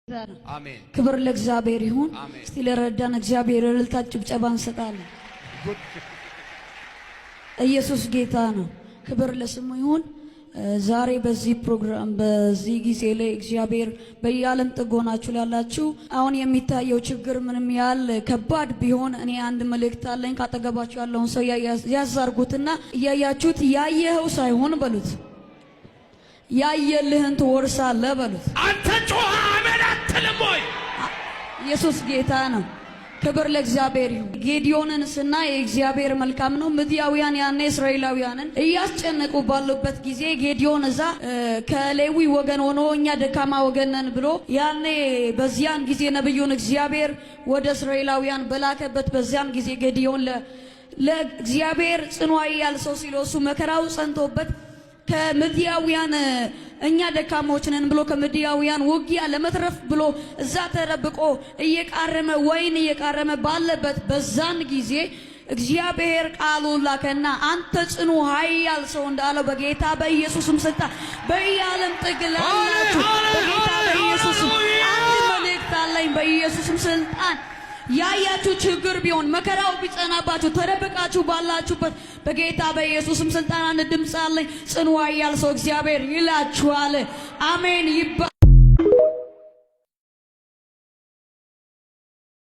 አሜን። ክብር ለእግዚአብሔር ይሁን። አሜን። እስቲ ለረዳን እግዚአብሔር እልልታ ጭብጨባ እንሰጣለን። ኢየሱስ ጌታ ነው። ክብር ለስሙ ይሁን። ዛሬ በዚህ ፕሮግራም በዚህ ጊዜ ላይ እግዚአብሔር በየዓለም ጥግ ሆናችሁ ላላችሁ አሁን የሚታየው ችግር ምንም ያህል ከባድ ቢሆን እኔ አንድ መልእክት አለኝ። ካጠገባችሁ ያለውን ሰው ያዛርጉትና እያያችሁት ያየኸው ሳይሆን በሉት፣ ያየልህን ትወርሳለህ በሉት። አንተ ጮኸ አሜን አትልም ወይ? ኢየሱስ ጌታ ነው። ክብር ለእግዚአብሔር ይሁን። ጌዲዮንን ስናይ እግዚአብሔር መልካም ነው። ምድያውያን ያኔ እስራኤላውያንን እያስጨነቁ ባሉበት ጊዜ ጌዲዮን እዛ ከሌዊ ወገን ሆኖ እኛ ደካማ ወገን ነን ብሎ ያኔ በዚያን ጊዜ ነብዩን እግዚአብሔር ወደ እስራኤላውያን በላከበት በዚያን ጊዜ ጌዲዮን ለእግዚአብሔር ጽኑ ኃያል ሰው ሲለው እሱ መከራው ጸንቶበት ከምድያውያን እኛ ደካሞች ነን ብሎ ከምድያውያን ውጊያ ለመትረፍ ብሎ እዛ ተደብቆ እየቃረመ ወይን እየቃረመ ባለበት በዛን ጊዜ እግዚአብሔር ቃሉን ላከና አንተ ጽኑ ኃያል ሰው እንዳለው በጌታ በኢየሱስም ስልጣን በየዓለም ጥግ ላላችሁ በጌታ በኢየሱስም አንድ መልእክት አለኝ። በኢየሱስም ስልጣን ያያችሁ ችግር ቢሆን መከራው ቢጸናባችሁ ተደብቃችሁ ባላችሁበት በጌታ በኢየሱስም ስልጣን አንድ ድምፅ አለኝ። ጽኑ ኃያል ሰው እግዚአብሔር ይላችኋል። አሜን ይባ